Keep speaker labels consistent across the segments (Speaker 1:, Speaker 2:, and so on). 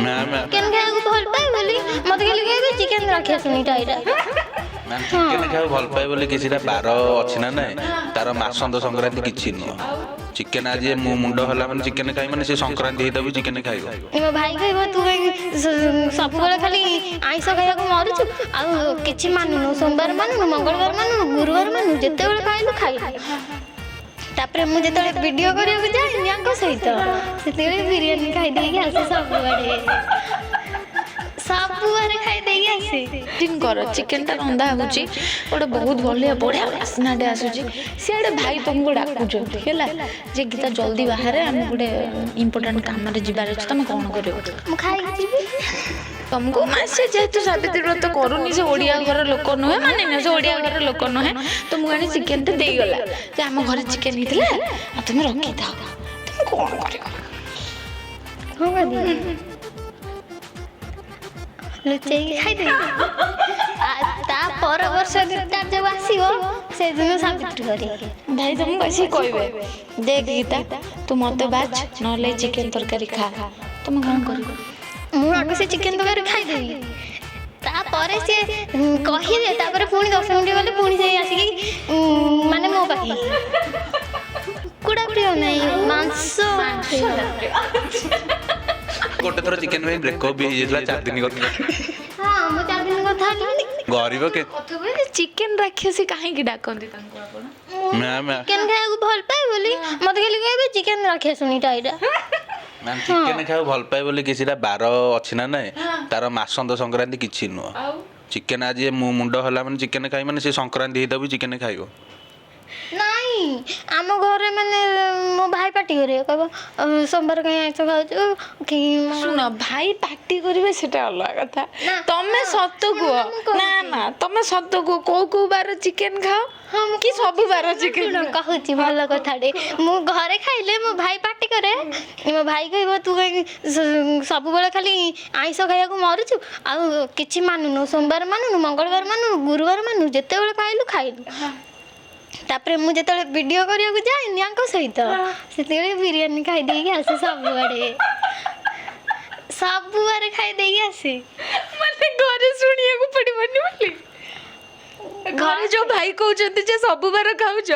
Speaker 1: Ma'am.
Speaker 2: Chicken ଖାଇବାକୁ ଭଲ ପାଏ ବୋଲି ମତେ ଖାଲି କହିବେ ଚିକେନ ରଖିଆସୁଣିଟା ଏଇଟା।
Speaker 1: ମ୍ୟାମ୍, ଚିକେନ ଖାଇବାକୁ ଭଲ ପାଏ ବୋଲି କିଛିଟା ବାର ଅଛି ନା ନାଇଁ? ତାର ମାସନ୍ତ ସଂକ୍ରାନ୍ତି କିଛି ନୁହଁ। ଚିକେନ ଆଜି ମୁଁ ମୁଣ୍ଡ ହେଲା ମାନେ ଚିକେନ ଖାଇ, ମାନେ ସେ ସଂକ୍ରାନ୍ତି ହେଇଥାଉ ବି ଚିକେନ ଖାଇବ।
Speaker 2: ମୋ ଭାଇ କହିବ, ତୁ କାହିଁକି ସବୁବେଳେ ଖାଲି ଆଇଁଷ ଖାଇବାକୁ ମରୁଛୁ, ଆଉ କିଛି ମାନୁନୁ, ସୋମବାର ମାନୁନୁ, ମଙ୍ଗଳବାର ମାନୁନୁ, ଗୁରୁବାର ମାନୁନୁ, ଯେତେବେଳେ ପାଇଲୁ ଖାଇଲୁ। ତାପରେ ମୁଁ ଯେତେବେଳେ ଭିଡ଼ିଓ କରିବାକୁ ଯାଏ ୟାଙ୍କ ସହିତ, ସେତେବେଳେ ବିରିୟାନୀ ଖାଇଦେଇକି ଆସେ। ସବୁଆଡ଼େ ସବୁଆଡ଼େ ଖାଇଦେଇକି ଆସେ।
Speaker 3: ଇମାଜିନ୍ କର, ଚିକେନଟା ରନ୍ଧା ହେଉଛି, ଗୋଟେ ବହୁତ ବଢ଼ିଆ ବଢ଼ିଆ ବାସ୍ନାଟେ ଆସୁଛି। ସିଆଡ଼େ ଭାଇ ତମକୁ ଡାକୁଛନ୍ତି, ହେଲା, ଯେ ଗୀତା ଜଲ୍ଦି ବାହାରେ, ଆମେ ଗୋଟେ ଇମ୍ପୋର୍ଟାଣ୍ଟ କାମରେ ଯିବାର ଅଛି। ତମେ କ'ଣ କରିବ?
Speaker 2: ମୁଁ ଖାଇକି ଯିବି।
Speaker 3: ତମକୁ ମାନେ ସେ ଯେହେତୁ ସାବିତ୍ରୀ ବ୍ରତ କରୁନି, ସେ ଓଡ଼ିଆ ଘର ଲୋକ ନୁହେଁ, ମାନେ ନିଅ ସେ ଓଡ଼ିଆ ଘର ଲୋକ ନୁହେଁ, ତମକୁ ଆଣି ଚିକେନଟା ଦେଇଗଲା ଯେ ଆମ ଘରେ ଚିକେନ ହେଇଥିଲା ଆଉ ତମେ ରଖିଥାଅ। ତମେ କ'ଣ କରିବ?
Speaker 2: କ'ଣ କରିବି? ଲୁଚେଇକି ଖାଇଦେବି। ତା ପର ବର୍ଷ ତାର ଯୋଉ ଆସିବ, ସେଦିନ ସାବିତ୍ରୀ କରିବି।
Speaker 3: ଭାଇ ତମକୁ ଆସିକି କହିବେ, ଦେଖ ଗୀତା, ତୁ ମତେ ବାଛ, ନହେଲେ ଚିକେନ ତରକାରୀ ଖା। ତମେ କ'ଣ କରିବ?
Speaker 2: ମୁଁ ଆଗ ସେ ଚିକେନ ତରକାରୀ ଖାଇଦେବି। ତାପରେ ସିଏ କହିବେ, ତାପରେ ପୁଣି 10 ମିନିଟ୍ ଗଲେ ପୁଣି ସେ ଆସିକି ମାନେ ମୋ ପାଖେ। କୁକୁଡ଼ା ପ୍ରିୟ ନାହିଁ, ମାଂସ ପ୍ରିୟ।
Speaker 1: ଗୋଟେ ଥର ଚିକେନ ପାଇଁ ବ୍ରେକଅପ୍ ବି ହେଇଯାଇଥିଲା, 4 ଦିନ କଥା।
Speaker 2: ହଁ, ମୁଁ 4 ଦିନ କଥା ହେଲିନି।
Speaker 1: ଗରିବ କେ
Speaker 3: ଚିକେନ ରାକ୍ଷସୀ କାହିଁକି ଡାକନ୍ତି ତାଙ୍କୁ ଆପଣ?
Speaker 1: ମ୍ୟାମ୍।
Speaker 2: ଚିକେନ ଖାଇବାକୁ ଭଲ ପାଏ ବୋଲି ମତେ ଖାଲି କହିବେ, ଚିକେନ ରଖିଆସୁଣିଟା ଏଇଟା।
Speaker 1: ମ୍ୟାମ୍, ଚିକେନ ଖାଇବାକୁ ଭଲ ପାଏ ବୋଲି କିଛିଟା ବାର ଅଛି ନା ନାଇଁ? ତାର ମାସନ୍ତ ସଂକ୍ରାନ୍ତି କିଛି ନୁହଁ। ଚିକେନ ଆଜି ମୁଁ ମୁଣ୍ଡ ହେଲା ମାନେ ଚିକେନ ଖାଇ, ମାନେ ସେ ସଂକ୍ରାନ୍ତି ହେଇଥାଉ ବି ଚିକେନ ଖାଇବ।
Speaker 2: ନାଇଁ, ଆମ ଘରେ ମାନେ ମୋ ଭାଇ ପାଟି କରିବ, କହିବ, ସୋମବାର କାହିଁ ଆଇଁଷ ଖାଉଛୁ କି
Speaker 3: ଶୁଣ, ଭାଇ ପାଟି କରିବେ ସେଟା ଅଲଗା କଥା।
Speaker 2: ନା,
Speaker 3: ତମେ
Speaker 2: ହଁ,
Speaker 3: ସତ
Speaker 2: ଶୁଣ
Speaker 3: କୁହ।
Speaker 2: ନା, ମୁଁ କହୁଛି।
Speaker 3: ନା ନା, ତମେ ସତ କୁହ, କୋଉ କୋଉ ବାର ଚିକେନ ଖାଅ
Speaker 2: ହଁ, ମୁଁ
Speaker 3: କି ସବୁ ବାର ଚିକେନ?
Speaker 2: ଶୁଣ, କହୁଛି ଭଲ କଥାଟେ। ମୁଁ ଘରେ ଖାଇଲେ ମୋ ଭାଇ ପାଟି କରେ। ମୋ ଭାଇ କହିବ, ତୁ କାହିଁକି ସବୁବେଳେ ଖାଲି ଆଇଁଷ ଖାଇବାକୁ ମରୁଛୁ, ଆଉ କିଛି ମାନୁନୁ, ସୋମବାର ମାନୁନୁ, ମଙ୍ଗଳବାର ମାନୁନୁ, ଗୁରୁବାର ମାନୁନୁ, ଯେତେବେଳେ ପାଇଲୁ ଖାଇଲୁ। ତାପରେ ମୁଁ ଯେତେବେଳେ ଭିଡ଼ିଓ କରିବାକୁ ଯାଏ ୟାଙ୍କ ସହିତ, ସେତେବେଳେ ବିରିୟାନୀ ଖାଇଦେଇକି ଆସେ। ସବୁଆଡ଼େ ସବୁଆଡ଼େ ଖାଇଦେଇକି ଆସେ।
Speaker 3: ମାନେ ଘରେ ଶୁଣିବାକୁ ପଡିବନି ବୋଲି, ଘରେ ଯୋଉ ଭାଇ କହୁଛନ୍ତି ଯେ ସବୁ ବାର ଖାଉଛ,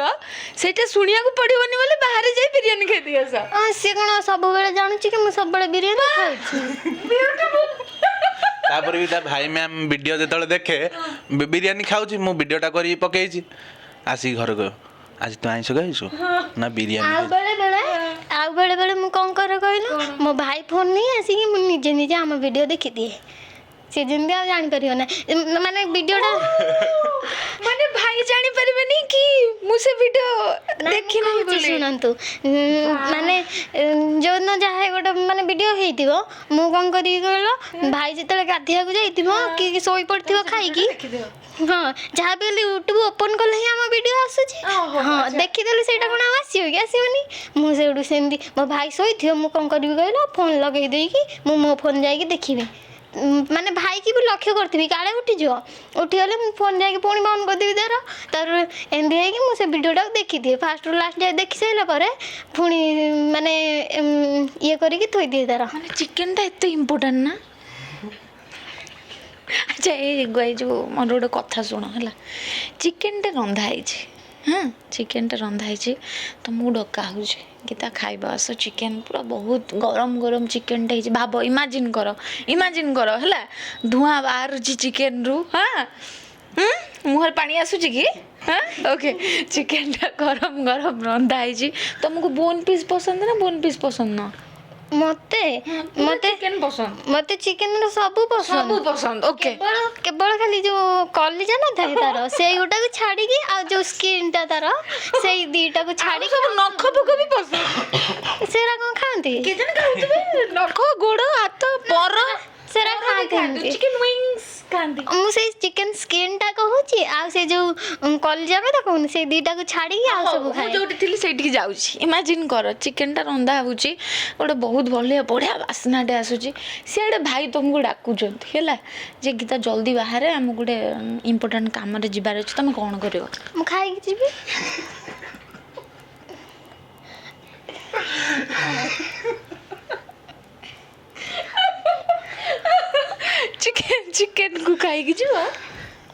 Speaker 3: ସେଇଟା ଶୁଣିବାକୁ ପଡିବନି ବୋଲି ବାହାରେ ଯାଇ ବିରିୟାନୀ ଖାଇଦେଇ ଆସ।
Speaker 2: ହଁ, ସିଏ କ'ଣ ସବୁବେଳେ ଜାଣୁଛି କି ମୁଁ ସବୁବେଳେ ବିରିୟାନୀ ଖାଉଛି?
Speaker 1: ତାପରେ ବି ତା ଭାଇ ମ୍ୟାମ୍ ଭିଡ଼ିଓ ଯେତେବେଳେ ଦେଖେ, ବିରିୟାନୀ ଖାଉଛି, ମୁଁ ଭିଡ଼ିଓଟା କରିକି ପକେଇଛି, ଆସିକି ଘରେ କହିବ, ଆଜି ତୁ ଆଇଁଷ ଖାଇଛୁ ନା ବିରିୟାନୀ
Speaker 2: ଆଉ
Speaker 1: ଖାଇଛୁ?
Speaker 2: ବେଳେ ବେଳେ ମୁଁ କ'ଣ କରେ କହିଲ? ମୋ ଭାଇ ଫୋନ୍ ନେଇ ଆସିକି ମୁଁ ନିଜେ ନିଜେ ଆମ ଭିଡ଼ିଓ ଦେଖିଦିଏ। ସେ ଯେମିତି ଆଉ ଜାଣିପାରିବ ନା ମାନେ ଭିଡ଼ିଓଟା।
Speaker 3: ମାନେ ଭାଇ ଜାଣିପାରିବେନି କି ମୁଁ ସେ ଭିଡ଼ିଓ ଦେଖି ନାହିଁ ବୋଲି?
Speaker 2: ଶୁଣନ୍ତୁ, ମାନେ ଯୋଉଦିନ ଯାହା ଗୋଟେ ମାନେ ଭିଡ଼ିଓ ହେଇଥିବ, ମୁଁ କ'ଣ କରିବି କହିଲ? ଭାଇ ଯେତେବେଳେ ଗାଧେଇବାକୁ ଯାଇଥିବ କି ଶୋଇ ପଡ଼ିଥିବ ଖାଇକି, ହଁ, ଯାହା ବି ହେଲେ ୟୁଟ୍ୟୁବ ଓପନ୍ କଲେ ହିଁ ଆମ ଭିଡ଼ିଓ ଆସୁଛି। ହଁ, ଦେଖିଦେଲେ ସେଇଟା କ'ଣ ଆଉ ଆସିବ କି? ଆସିବନି। ମୁଁ ସେଇଠୁ ସେମିତି ମୋ ଭାଇ ଶୋଇଥିବ, ମୁଁ କ'ଣ କରିବି କହିଲ? ଫୋନ୍ ଲଗେଇ ଦେଇକି ମୁଁ ମୋ ଫୋନ୍ ଯାଇକି ଦେଖିବି। ମାନେ ଭାଇକି ବି ଲକ୍ଷ୍ୟ କରିଥିବି, କାଳେ ଉଠିଯିବ। ଉଠିଗଲେ ମୁଁ ଫୋନ୍ ଯାଇକି ପୁଣି ବନ୍ଦ କରିଦେବି ତାର। ତାପରେ ଏମିତି ହେଇକି ମୁଁ ସେ ଭିଡ଼ିଓଟାକୁ ଦେଖିଦିଏ ଫାଷ୍ଟରୁ ଲାଷ୍ଟ ଯାଏ। ଦେଖି ସାରିଲା ପରେ ପୁଣି ମାନେ ଇଏ କରିକି ଥୋଇଦିଏ ତାର।
Speaker 3: ମାନେ ଚିକେନଟା ଏତେ ଇମ୍ପୋର୍ଟାଣ୍ଟ ନା? ଆଚ୍ଛା, ଏଇ ଯୋଉ ମୋର ଗୋଟେ କଥା ଶୁଣ। ହେଲା, ଚିକେନଟା ରନ୍ଧା ହେଇଛି, ହଁ, ଚିକେନଟା ରନ୍ଧା ହେଇଛି, ତମକୁ ଡକା ହେଉଛି, ଗୀତା ଖାଇବା ଆସ। ଚିକେନ ପୁରା ବହୁତ ଗରମ ଗରମ ଚିକେନଟା ହେଇଛି। ଭାବ, ଇମାଜିନ୍ କର, ଇମାଜିନ୍ କର, ହେଲା, ଧୂଆଁ ବାହାରୁଛି ଚିକେନରୁ। ହଁ, ମୁହଁରେ ପାଣି ଆସୁଛି କି? ହଁ, ଓକେ। ଚିକେନଟା ଗରମ ଗରମ ରନ୍ଧା ହେଇଛି। ତମକୁ ବୋନ୍ ପିସ୍ ପସନ୍ଦ ନା ବୋନ୍ ପିସ୍ ପସନ୍ଦ ନୁହଁ?
Speaker 2: ମତେ ମତେ
Speaker 3: ଚିକେନ ପସନ୍ଦ?
Speaker 2: ମତେ ଚିକେନର ସବୁ ପସନ୍ଦ।
Speaker 3: ସବୁ ପସନ୍ଦ, ଓକେ।
Speaker 2: କେବଳ କେବଳ ଖାଲି ଯୋଉ କଲିଜା ନଥାଏ ତାର, ସେଇଗୁଟାକୁ ଛାଡ଼ିକି, ଆଉ ଯୋଉ ସ୍କିନ୍ଟା ତାର, ସେଇ ଦିଟାକୁ ଛାଡ଼ିକି।
Speaker 3: ସବୁ ନଖ ଫଖ ବି ପସନ୍ଦ?
Speaker 2: ସେରା କ'ଣ ଖାଆନ୍ତି?
Speaker 3: କେଜାଣି, ଖାଉଥିବେ। ନଖ, ଗୋଡ଼, ହାତ, ପର।
Speaker 2: ସେରା ଖାଆନ୍ତି?
Speaker 3: ଚିକେନ ୱିଙ୍ଗସ୍ ଖାଆନ୍ତି?
Speaker 2: ମୁଁ ସେଇ ଚିକେନ ସ୍କିନ୍ଟା କହୁଛି, ଆଉ ସେ ଯୋଉ କଲିଜା କଥା କହୁନି। ସେଇ ଦିଟାକୁ ଛାଡ଼ିକି ଆଉ ସବୁ
Speaker 3: ମୁଁ
Speaker 2: ଖାଏ।
Speaker 3: ଯୋଉଠି ଥିଲି ସେଇଠିକି ଯାଉଛି। ଇମାଜିନ୍ କର, ଚିକେନଟା ରନ୍ଧା ହେଉଛି, ଗୋଟେ ବହୁତ ବଢ଼ିଆ ବଢ଼ିଆ ବାସ୍ନାଟେ ଆସୁଛି। ସିଆଡ଼େ ଭାଇ ତମକୁ ଡାକୁଛନ୍ତି, ହେଲା, ଯେ ଗୀତା ଜଲ୍ଦି ବାହାରେ, ଆମେ ଗୋଟେ ଇମ୍ପୋର୍ଟାଣ୍ଟ କାମରେ ଯିବାର ଅଛି। ତମେ କ'ଣ କରିବ?
Speaker 2: ମୁଁ ଖାଇକି ଯିବି।
Speaker 3: ଖାଇକି ଯିବ?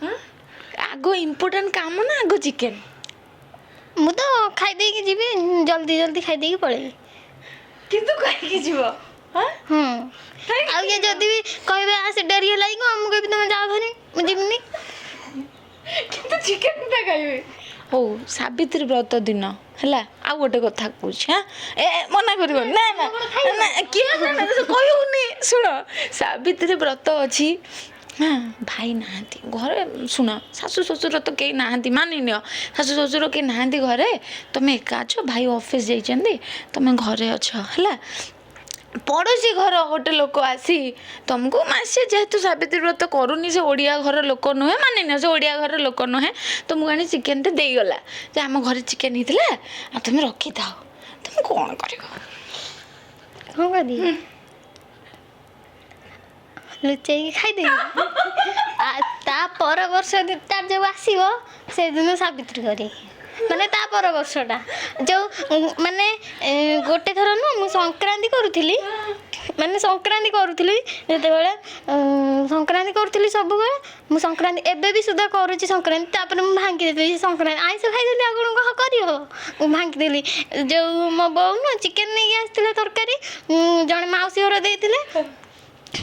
Speaker 3: ହଁ? ଆଗ ଇମ୍ପୋର୍ଟାଣ୍ଟ କାମ ନା ଆଗ ଚିକେନ୍?
Speaker 2: ମୁଁ ତ ଖାଇଦେଇକି ଯିବି, ଜଲ୍ଦି ଜଲ୍ଦି ଖାଇଦେଇକି ପଳେଇବି।
Speaker 3: କିନ୍ତୁ ଖାଇକି ଯିବ? ହଁ।
Speaker 2: ହଁ, ଆଉ କିଏ ଯଦି ବି କହିବେ ଆସେ, ଡେରି ହେଲା କି କଣ, ମୁଁ କହିବି ତମେ ଯାଅ ଭାରି, ମୁଁ ଯିବିନି।
Speaker 3: କିନ୍ତୁ ଚିକେନଟା ଖାଇବେ। ହଉ, ସାବିତ୍ରୀ ବ୍ରତ ଦିନ ହେଲା, ଆଉ ଗୋଟେ କଥା କହୁଛି। ହଁ, ଏ ଏ, ମନା କରିବନି। ନା ନା ନା, କିଏ ଜାଣେ, କହିବୁନି। ଶୁଣ, ସାବିତ୍ରୀ ବ୍ରତ ଅଛି, ହଁ, ଭାଇ ନାହାନ୍ତି ଘରେ। ଶୁଣ, ଶାଶୁ ଶ୍ୱଶୁର ତ କେହି ନାହାନ୍ତି, ମାନିନିଅ ଶାଶୁ ଶ୍ୱଶୁର କେହି ନାହାନ୍ତି ଘରେ, ତମେ ଏକା ଅଛ, ଭାଇ ଅଫିସ୍ ଯାଇଛନ୍ତି, ତମେ ଘରେ ଅଛ, ହେଲା? ପଡ଼ୋଶୀ ଘର ଗୋଟେ ଲୋକ ଆସି ତମକୁ ମାସେ, ଯେହେତୁ ସାବିତ୍ରୀ ବ୍ରତ କରୁନି, ସେ ଓଡ଼ିଆ ଘର ଲୋକ ନୁହେଁ, ମାନିନିଅ ସେ ଓଡ଼ିଆ ଘର ଲୋକ ନୁହେଁ, ତମକୁ ଆଣି ଚିକେନଟେ ଦେଇଗଲା ଯେ ଆମ ଘରେ ଚିକେନ ହେଇଥିଲା ଆଉ ତମେ ରଖିଥାଅ। ତମେ କ'ଣ କରିବ?
Speaker 2: କ'ଣ କରିବି? ଲୁଚେଇକି ଖାଇଦେବି। ତା ପର ବର୍ଷ ତାର ଯୋଉ ଆସିବ, ସେଦିନ ସାବିତ୍ରୀ କରିବି, ମାନେ ତା ପର ବର୍ଷଟା ଯୋଉ ମାନେ ଗୋଟେ ଥର ନୁହଁ, ମୁଁ ସଂକ୍ରାନ୍ତି କରୁଥିଲି, ମାନେ ସଂକ୍ରାନ୍ତି କରୁଥିଲି ଯେତେବେଳେ, ସଂକ୍ରାନ୍ତି କରୁଥିଲି ସବୁବେଳେ ମୁଁ ସଂକ୍ରାନ୍ତି, ଏବେ ବି ସୁଦ୍ଧା କରୁଛି ସଂକ୍ରାନ୍ତି। ତାପରେ ମୁଁ ଭାଙ୍ଗିଦେଲି ସଂକ୍ରାନ୍ତି, ଆଇଁଷ ଖାଇଦେଲି, ଆଉ କ'ଣ କଣ କରିହବ? ମୁଁ ଭାଙ୍ଗିଦେଲି। ଯୋଉ ମୋ ବୋଉ ନୁହଁ, ଚିକେନ ନେଇକି ଆସିଥିଲା ତରକାରୀ, ଜଣେ ମାଉସୀ ଘର ଦେଇଥିଲେ,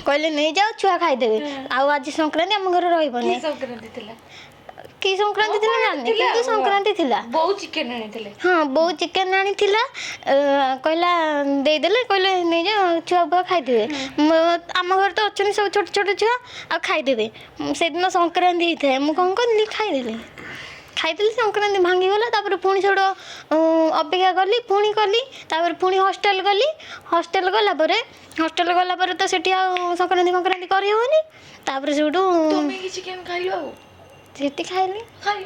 Speaker 2: କହିଲେ ନେଇଯାଅ, ଛୁଆ ଖାଇଦେବେ, ଆଉ ଆଜି ସଂକ୍ରାନ୍ତି ଆମ ଘରେ ରହିବନି।
Speaker 3: ସଂକ୍ରାନ୍ତି ଥିଲା?
Speaker 2: କି ସଂକ୍ରାନ୍ତି ଥିଲା ଜାଣିନି, କିନ୍ତୁ ସଂକ୍ରାନ୍ତି ଥିଲା।
Speaker 3: ବୋଉ ଚିକେନ ଆଣିଥିଲେ?
Speaker 2: ହଁ, ବୋଉ ଚିକେନ ଆଣିଥିଲା, କହିଲା ଦେଇଦେଲେ, କହିଲେ ନେଇଯାଅ, ଛୁଆ ବୁଆ ଖାଇଦେବେ। ଆମ ଘରେ ତ ଅଛନ୍ତି ସବୁ ଛୋଟ ଛୋଟ ଛୁଆ, ଆଉ ଖାଇଦେବେ। ସେଦିନ ସଂକ୍ରାନ୍ତି ହେଇଥାଏ, ମୁଁ କ'ଣ କଲି, ଖାଇଦେଲି। ଖାଇଦେଲି, ସଂକ୍ରାନ୍ତି ଭାଙ୍ଗିଗଲା। ତାପରେ ପୁଣି ସେଠୁ ଅପେକ୍ଷା କଲି, ପୁଣି କଲି, ତାପରେ ପୁଣି ହଷ୍ଟେଲ ଗଲି। ହଷ୍ଟେଲ ଗଲା ପରେ ତ ସେଠି ଆଉ ସଂକ୍ରାନ୍ତି ଫକ୍ରାନ୍ତି କରିହେବନି। ତାପରେ ସେଠୁ
Speaker 3: ତମେ କି ଚିକେନ ଖାଇଲ ଆଉ?
Speaker 2: ସେଠି ଖାଇଲି।
Speaker 3: ଖାଇଲ?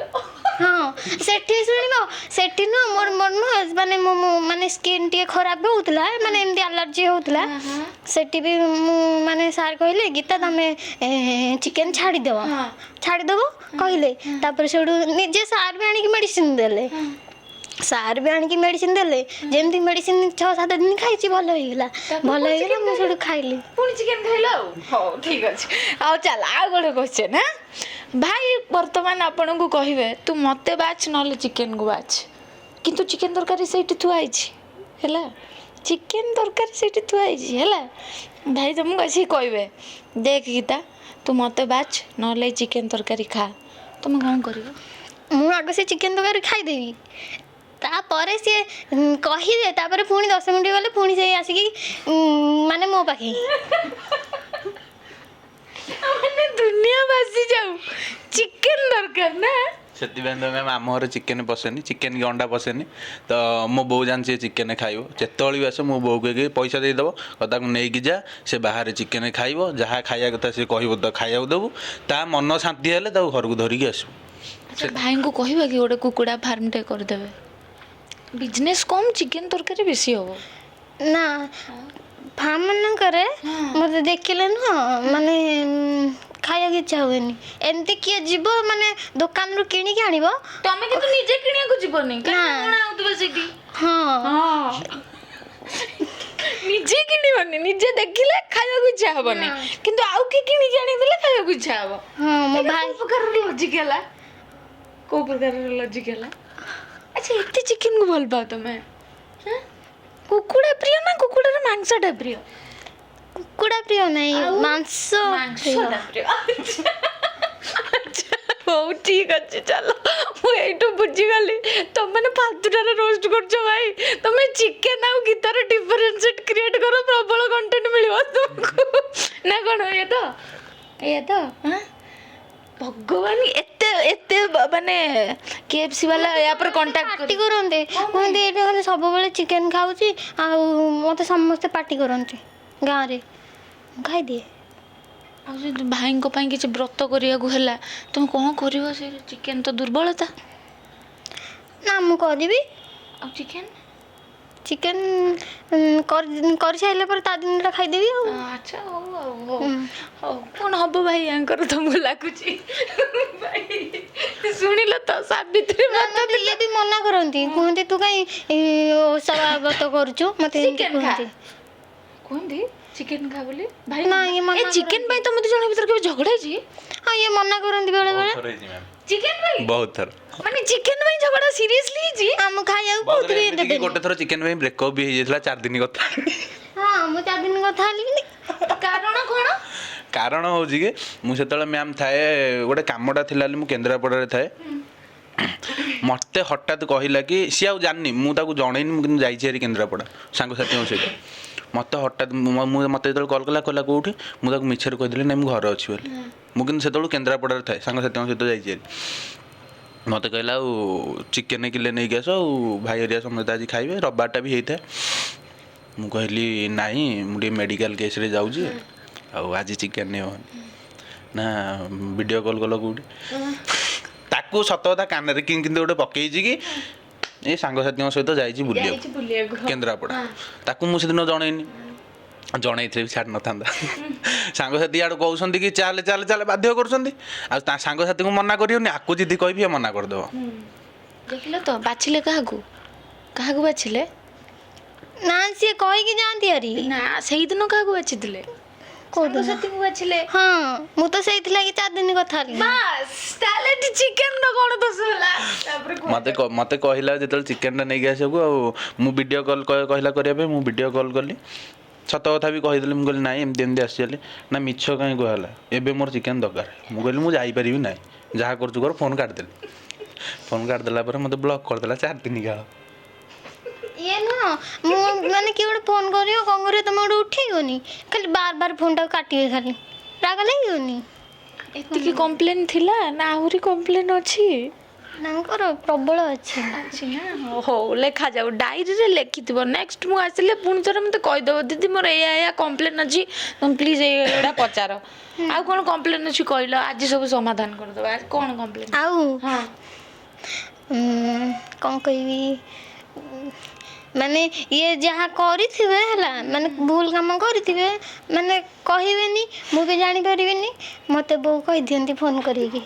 Speaker 2: ହଁ, ସେଠି ଶୁଣିବ, ସେଠି ନୁହଁ, ମୋର ମୋର ନୁହଁ, ମାନେ ମୁଁ ମାନେ ସ୍କିନ୍ ଟିକେ ଖରାପ ହେଉଥିଲା, ମାନେ ଏମିତି ଆଲର୍ଜି ହେଉଥିଲା। ସେଠି ବି ମୁଁ ମାନେ ସାର୍ କହିଲେ, ଗୀତା, ତମେ ଚିକେନ୍ ଛାଡ଼ିଦେବ। ଛାଡ଼ିଦେବ କହିଲେ। ତାପରେ ସେଠୁ ନିଜେ ସାର୍ ବି ଆଣିକି ମେଡ଼ିସିନ ଦେଲେ। ସାର୍ ବି ଆଣିକି ମେଡ଼ିସିନ ଦେଲେ। ଯେମିତି ମେଡ଼ିସିନ 6-7 ଦିନ ଖାଇଛି, ଭଲ ହେଇଗଲା। ଭଲ ହେଇଗଲା, ମୁଁ ସେଠୁ ଖାଇଲି।
Speaker 3: ପୁଣି ଚିକେନ ଖାଇଲ ଆଉ। ହଉ, ଠିକ ଅଛି। ଆଉ ଚାଲ, ଆଉ ଗୋଟେ କ୍ୱେଶ୍ଚନ୍। ହଁ, ଭାଇ ବର୍ତ୍ତମାନ ଆପଣଙ୍କୁ କହିବେ, ତୁ ମୋତେ ବାଛ ନହେଲେ ଚିକେନକୁ ବାଛ, କିନ୍ତୁ ଚିକେନ ତରକାରୀ ସେଇଠି ଥୁଆ ହେଇଛି, ହେଲା? ଚିକେନ ତରକାରୀ ସେଇଠି ଥୁଆ ହେଇଛି, ହେଲା? ଭାଇ ତମକୁ ଆସିକି କହିବେ, ଦେଖ ଗୀତା, ତୁ ମୋତେ ବାଛ ନହେଲେ ଚିକେନ ତରକାରୀ ଖା, ତମେ କ'ଣ କରିବ?
Speaker 2: ମୁଁ ଆଗ ସେ ଚିକେନ ତରକାରୀ ଖାଇଦେବି। ତାପରେ ସିଏ କହିବେ, ତାପରେ ପୁଣି 10 ମିନିଟ୍ ଗଲେ ପୁଣି ସେ ଆସିକି ମାନେ ମୋ ପାଖେ।
Speaker 3: ମାନେ ଦୁନିଆ ବାସି ଯାଉ, ଚିକେନ ଦରକାର ନା?
Speaker 1: ସେଥିପାଇଁ ତ ମ୍ୟାମ୍ ଆମ ଘରେ ଚିକେନ ପଶେନି, ଚିକେନ କି ଅଣ୍ଡା ପଶେନି। ତ ମୋ ବୋଉ ଜାଣିଛି ଚିକେନ ଖାଇବ, ଯେତେବେଳେ ବି ଆସେ ମୋ ବୋଉ କହିକି ପଇସା ଦେଇଦେବ, ତାକୁ ନେଇକି ଯା, ସେ ବାହାରେ ଚିକେନ ଖାଇବ, ଯାହା ଖାଇବା କଥା ସେ କହିବ, ତ ଖାଇବାକୁ ଦେବୁ। ତା ମନ ଶାନ୍ତି ହେଲେ ତାକୁ ଘରକୁ ଧରିକି ଆସିବୁ।
Speaker 3: ଆଚ୍ଛା, ଭାଇଙ୍କୁ କହିବା କି ଗୋଟେ କୁକୁଡ଼ା ଫାର୍ମଟେ କରିଦେବେ? ବିଜନେସ୍ କମ୍, ଚିକେନ ତରକାରୀ ବେଶୀ ହବ।
Speaker 2: ନା, ଫାର୍ମ ମାନଙ୍କରେ ମୋତେ ଦେଖିଲେ ନୁହଁ, ମାନେ ଖାଇବାକୁ ଇଚ୍ଛା ହୁଏନି। ଏମିତି କିଏ ଯିବ, ମାନେ ଦୋକାନରୁ କିଣିକି ଆଣିବ।
Speaker 3: ତମେ କିନ୍ତୁ ନିଜେ କିଣିବାକୁ ଯିବନି?
Speaker 2: ନା।
Speaker 3: କଣ ଆଉଥିବ ସେଠି?
Speaker 2: ହଁ।
Speaker 3: ନିଜେ କିଣିବନି, ନିଜେ ଦେଖିଲେ ଖାଇବାକୁ ଇଚ୍ଛା ହବନି, କିନ୍ତୁ ଆଉ କିଏ କିଣିକି ଆଣିଦେଲେ ଖାଇବାକୁ ଇଚ୍ଛା ହବ।
Speaker 2: ହଁ, ମୋ
Speaker 3: ଏଇଟା
Speaker 2: ଭାଇ।
Speaker 3: କୋଉ ପ୍ରକାରର ଲଜିକ୍ ହେଲା? କୋଉ ପ୍ରକାରର ଲଜିକ୍ ହେଲା? ଆଚ୍ଛା, ଏତେ ଚିକେନକୁ ଭଲ ପାଅ ତମେ, ହାଁ? କୁକୁଡ଼ା ପ୍ରିୟ ନା କୁକୁଡ଼ାର ମାଂସଟା ପ୍ରିୟ?
Speaker 2: କୁକୁଡ଼ା ପ୍ରିୟ ନାହିଁ, ମାଂସ ପ୍ରିୟ।
Speaker 3: ମାଂସଟା ପ୍ରିୟ। ଆଚ୍ଛା, ହଉ, ଠିକ ଅଛି, ଚାଲ। ମୁଁ ଏଇଠୁ ବୁଝିଗଲି ତମେ ଫାଲତୁଟାରେ ରୋଷ୍ଟ କରୁଛ ଭାଇ। ତମେ ଚିକେନ ଆଉ ଗୀତାର ଡିଫରେନ୍ସିଏଟ୍ କ୍ରିଏଟ୍ କର, ପ୍ରବଳ କଣ୍ଟେଣ୍ଟ ମିଳିବ ତମକୁ, ନା କ'ଣ? ଏଇଆ ତ, ଏଇଆ ତ। ହଁ, ଭଗବାନ, ଏତେ ଏତେ ମାନେ କେଏଫସି ବାଲା ୟା ପରେ କଣ୍ଟାକ୍ଟ
Speaker 2: ପାଟି କରନ୍ତି, କୁହନ୍ତି ଏଇଟା ଖାଲି ସବୁବେଳେ ଚିକେନ ଖାଉଛି। ଆଉ ମୋତେ ସମସ୍ତେ ପାଟି କରନ୍ତି ଗାଁରେ, ମୁଁ ଖାଇଦିଏ।
Speaker 3: ଆଉ ସେ ଭାଇଙ୍କ ପାଇଁ କିଛି ବ୍ରତ କରିବାକୁ ହେଲା, ତମେ କ'ଣ କରିବ? ସେ ଚିକେନ ତ ଦୁର୍ବଳତା।
Speaker 2: ନା, ମୁଁ କରିବି।
Speaker 3: ଆଉ ଚିକେନ?
Speaker 2: ଚିକେନ କରିସାରିଲା ପରେ ତା ଦିନଟା ଖାଇଦେବି ଆଉ।
Speaker 3: ଆଚ୍ଛା, ହଉ ଆଉ, ହଉ ହଉ। କ'ଣ ହବ ଭାଇ ୟାଙ୍କର ତମକୁ ଲାଗୁଛି? ଭାଇ, ଶୁଣିଲ ତ ସାବିତ୍ରୀ
Speaker 2: ନା,
Speaker 3: ବ୍ରତ?
Speaker 2: ମତେ ଇଏ ବି ମନା କରନ୍ତି, କୁହନ୍ତି ତୁ କାଇଁ ଓଷା ବ୍ରତ କରୁଛୁ, ମତେ ଏମିତି
Speaker 3: ଚିକେନ ଖା।
Speaker 2: କୁହନ୍ତି।
Speaker 3: କୁହନ୍ତି ଚିକେନ ଖା ବୋଲି ଭାଇ?
Speaker 2: ନା, ଇଏ
Speaker 3: ଏ
Speaker 2: ମନା।
Speaker 3: ଚିକେନ ପାଇଁ ତମ ଦି ଜଣ ଭିତରେ କେବେ ଝଗଡ଼ା ହେଇଛି?
Speaker 2: ହଁ, ଇଏ ମନା କରନ୍ତି ବେଳେ ବେଳେ।
Speaker 1: ଥର ହେଇଛି ମ୍ୟାମ୍।
Speaker 3: ଚିକେନ ପାଇଁ?
Speaker 1: ବହୁତ ଥର।
Speaker 3: ମାନେ ଚିକେନ ପାଇଁ ଝଗଡ଼ା ସିରିୟସଲି ହେଇଛି?
Speaker 2: ଆମ ଖାଇବାକୁ
Speaker 1: ବହୁତ ଥର।
Speaker 2: କହୁଥିବେ
Speaker 1: ଏମିତିକି
Speaker 2: ଦେବେନି।
Speaker 1: ଗୋଟେ ଥର ଚିକେନ ପାଇଁ ବ୍ରେକଅପ୍ ବି ହେଇଯାଇଥିଲା, 4 ଦିନ କଥା।
Speaker 2: ହଁ, ମୁଁ 4 ଦିନ କଥା ହେଲିନି।
Speaker 3: କାରଣ କ'ଣ?
Speaker 1: କାରଣ ହେଉଛି କି ମୁଁ ସେତେବେଳେ ମ୍ୟାମ୍ ଥାଏ, ଗୋଟେ କାମଟା ଥିଲା ବୋଲି ମୁଁ କେନ୍ଦ୍ରାପଡ଼ାରେ ଥାଏ। ମୋତେ ହଠାତ୍ କହିଲା କି ସିଏ ଆଉ ଜାଣିନି, ମୁଁ ତାକୁ ଜଣେଇନି, ମୁଁ କିନ୍ତୁ ଯାଇଛି ହାରି କେନ୍ଦ୍ରାପଡ଼ା ସାଙ୍ଗସାଥିଙ୍କ ସହିତ। ମୋତେ ହଠାତ୍ ମୁଁ ମୋତେ ଯେତେବେଳେ କଲ୍ କଲା, କହିଲା କେଉଁଠି, ମୁଁ ତାକୁ ମିଛରେ କହିଦେଲି ନାଇଁ ମୁଁ ଘରେ ଅଛି ବୋଲି। ମୁଁ କିନ୍ତୁ ସେତେବେଳକୁ କେନ୍ଦ୍ରାପଡ଼ାରେ ଥାଏ, ସାଙ୍ଗସାଥିଙ୍କ ସହିତ ଯାଇଛି ହାରି। ମୋତେ କହିଲା ଆଉ ଚିକେନ୍ କିଲେ ନେଇକି ଆସ, ଆଉ ଭାଇ ହେରିକା ସମସ୍ତେ ଆଜି ଖାଇବେ, ରବିବାରଟା ବି ହେଇଥାଏ। ମୁଁ କହିଲି ନାଇଁ, ମୁଁ ଟିକେ ମେଡ଼ିକାଲ କେସ୍ରେ ଯାଉଛି ଆଉ ଆଜି ଚିକେନ୍ ନେବନି। ନା ଭିଡ଼ିଓ କଲ୍ କଲ କେଉଁଠି? ତାକୁ ସତ କଥା କାନରେ କି କିନ୍ତୁ ଗୋଟେ ପକେଇଛି କି ଏ ସାଙ୍ଗସାଥିଙ୍କ ସହିତ ଯାଇଛି ବୁଲିବାକୁ।
Speaker 3: ଯାଇଛି ବୁଲିବାକୁ।
Speaker 1: କେନ୍ଦ୍ରାପଡ଼ା। ତାକୁ ମୁଁ ସେଦିନ ଜଣେଇନି, ଜଣେଇଥିଲେ ବି ଛାଡ଼ି ନଥାନ୍ତା। ସାଙ୍ଗସାଥି ଇଆଡ଼ୁ କହୁଛନ୍ତି କି ଚାଲେ ଚାଲେ ଚାଲେ, ବାଧ୍ୟ କରୁଛନ୍ତି, ଆଉ ତା ସାଙ୍ଗସାଥିଙ୍କୁ ମନା କରିବନି। ଆକୁ ଯଦି କହିବି, ଏ ମନା କରିଦେବ।
Speaker 3: ଦେଖିଲ ତ, ବାଛିଲେ କାହାକୁ? କାହାକୁ ବାଛିଲେ?
Speaker 2: ନା, ସିଏ କହିକି ଯାଆନ୍ତି ହାରି।
Speaker 3: ନା, ସେଇଦିନ କାହାକୁ ବାଛିଥିଲେ?
Speaker 2: କୋଉଦିନ?
Speaker 3: ସାଙ୍ଗସାଥିଙ୍କୁ ବାଛିଲେ।
Speaker 2: ହଁ, ମୁଁ ତ ସେଇଥିଲାଗି 4 ଦିନ କଥା ହେଲିନି।
Speaker 3: ବାସ୍, ତାହେଲେ ଏଠି ଚିକେନର କ'ଣ ଦୋଷ ହେଲା? ତାପରେ କୁହ।
Speaker 1: ମୋତେ କହିଲା ଯେତେବେଳେ ଚିକେନଟା ନେଇକି ଆସିବାକୁ, ଆଉ ମୁଁ ଭିଡ଼ିଓ କଲ୍ କହିଲା କରିବା ପାଇଁ, ମୁଁ ଭିଡ଼ିଓ କଲ୍ କଲି। ସତ କଥା ବି କହିଦେଲି। ମୁଁ କହିଲି ନାଇଁ, ଏମିତି ଏମିତି ଆସିଛି ବୋଲି। ନା, ମିଛ କାହିଁ କୁହାହେଲା, ଏବେ ମୋର ଚିକେନ ଦରକାର। ମୁଁ କହିଲି ମୁଁ ଯାଇପାରିବି ନାହିଁ, ଯାହା କରୁଛୁ କର। ଫୋନ୍ କାଟିଦେଲି। ଫୋନ୍ କାଟିଦେଲା ପରେ ମୋତେ ବ୍ଲକ୍ କରିଦେଲା 4 ଦିନ କାଳ।
Speaker 2: ଇଏ ନୁହଁ, ମୁଁ ମାନେ କିଏ ଗୋଟେ ଫୋନ୍ କରିବ, କ'ଣ କରିବ, ତମେ ଗୋଟେ ଉଠେଇବନି, ଖାଲି ବାର ବାର ଫୋନ୍ଟାକୁ କାଟିବେ, ଖାଲି ରାଗ ଲାଗିବନି?
Speaker 3: ଏତିକି କମ୍ପ୍ଲେନ୍ ଥିଲା ନା ଆହୁରି କମ୍ପ୍ଲେନ୍ ଅଛି?
Speaker 2: ତାଙ୍କର ପ୍ରବଳ ଅଛି।
Speaker 3: ଅଛି ନା? ହଉ, ଲେଖାଯାଉ, ଡାଏରୀରେ ଲେଖିଥିବ। ନେକ୍ସଟ ମୁଁ ଆସିଲେ ପୁଣି ଥରେ ମୋତେ କହିଦେବ, ଦିଦି ମୋର ଏଇଆ ଏଇଆ କମ୍ପ୍ଲେନ୍ ଅଛି, ତମେ ପ୍ଲିଜ୍ ଏଇଗୁଡ଼ା ପଚାର। ଆଉ କ'ଣ କମ୍ପ୍ଲେନ୍ ଅଛି କହିଲ, ଆଜି ସବୁ ସମାଧାନ କରିଦେବା। କ'ଣ କମ୍ପ୍ଲେନ୍?
Speaker 2: ଆଉ
Speaker 3: ହଁ।
Speaker 2: କ'ଣ କହିବି, ମାନେ ଇଏ ଯାହା କରିଥିବେ ହେଲା, ମାନେ ଭୁଲ କାମ କରିଥିବେ, ମାନେ କହିବେନି, ମୁଁ ବି ଜାଣିପାରିବିନି। ମୋତେ ବୋଉ କହିଦିଅନ୍ତି ଫୋନ୍ କରିକି,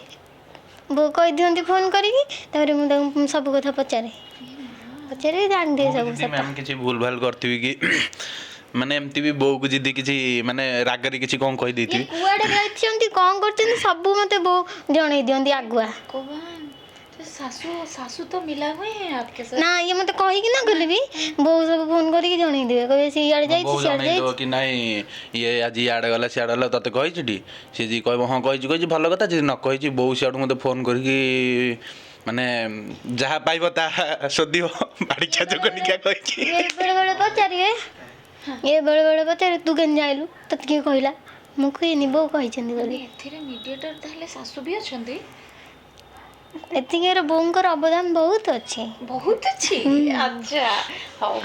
Speaker 2: ବୋଉ କହିଦିଅନ୍ତି ଫୋନ୍ କରିକି। ତାପରେ ମୁଁ ତାଙ୍କୁ ସବୁ କଥା ପଚାରେ, ପଚାରେ, ଜାଣିଦିଏ ସବୁ
Speaker 1: ଯଦି
Speaker 2: ସତ।
Speaker 1: ମ୍ୟାମ୍ କିଛି ଭୁଲ ଭାଲ କରିଥିବି କି, ମାନେ ଏମିତି ବି ବୋଉକୁ ଯଦି କିଛି ମାନେ ରାଗରେ କିଛି କ'ଣ
Speaker 2: ଇଏ
Speaker 1: କହିଦେଇଥିବି।
Speaker 2: କୁଆଡ଼େ ଯାଇଛନ୍ତି, କ'ଣ କରୁଛନ୍ତି, ସବୁ ମୋତେ ବୋଉ ଜଣେଇ ଦିଅନ୍ତି ଆଗୁଆ।
Speaker 3: ଭଗବାନ, तो सासू, सासू तो मिला हुए हैं आपके साथ?
Speaker 2: ନା, ଇଏ ମୋତେ କହିକି ନ ଗଲେ ବି ବୋଉ ସବୁ ଫୋନ୍ କରିକି ଜଣେଇ ଦେବେ, କହିବେ ସେ ଇଆଡ଼େ ଯାଇଛି,
Speaker 1: ବୋଉ
Speaker 2: ସିଆଡ଼େ
Speaker 1: ଜଣେଇଦେବ
Speaker 2: ଯାଇଛି।
Speaker 1: କି ନାଇଁ, ଇଏ ଆଜି ଇଆଡ଼େ ଗଲା, ସିଆଡ଼େ ଗଲା, ତତେ କହିଛି ଟି? ସେ ଯଦି କହିବ ହଁ କହିଛି କହିଛି, ଭଲ କଥା। ଯଦି ନ କହିଛି, ବୋଉ ସିଆଡ଼ୁ ମୋତେ ଫୋନ୍ କରିକି ମାନେ ଯାହା ପାଇବ ତାହା ଶୋଧିବ, ବାଡ଼ିଖିଆ ଯୋଗନିକା କହିକି।
Speaker 2: ଇଏ ବେଳେ ବେଳେ ପଚାରିବେ, ଇଏ ବେଳେ ବେଳେ ପଚାରିବେ, ତୁ କେମିତି ଜାଣିଲୁ, ତତେ କିଏ କହିଲା? ମୁଁ କହିନି, ବୋଉ କହିଛନ୍ତି ବୋଲି।
Speaker 3: ଏଥିରେ ମିଡିଏଟର ତାହେଲେ ଶାଶୁ ବି ଅଛନ୍ତି?
Speaker 2: ଏତିକିରେ ବୋଉଙ୍କର ଅବଦାନ ବହୁତ ଅଛି।
Speaker 3: ବହୁତ ଅଛି। ଆଚ୍ଛା ହଉ।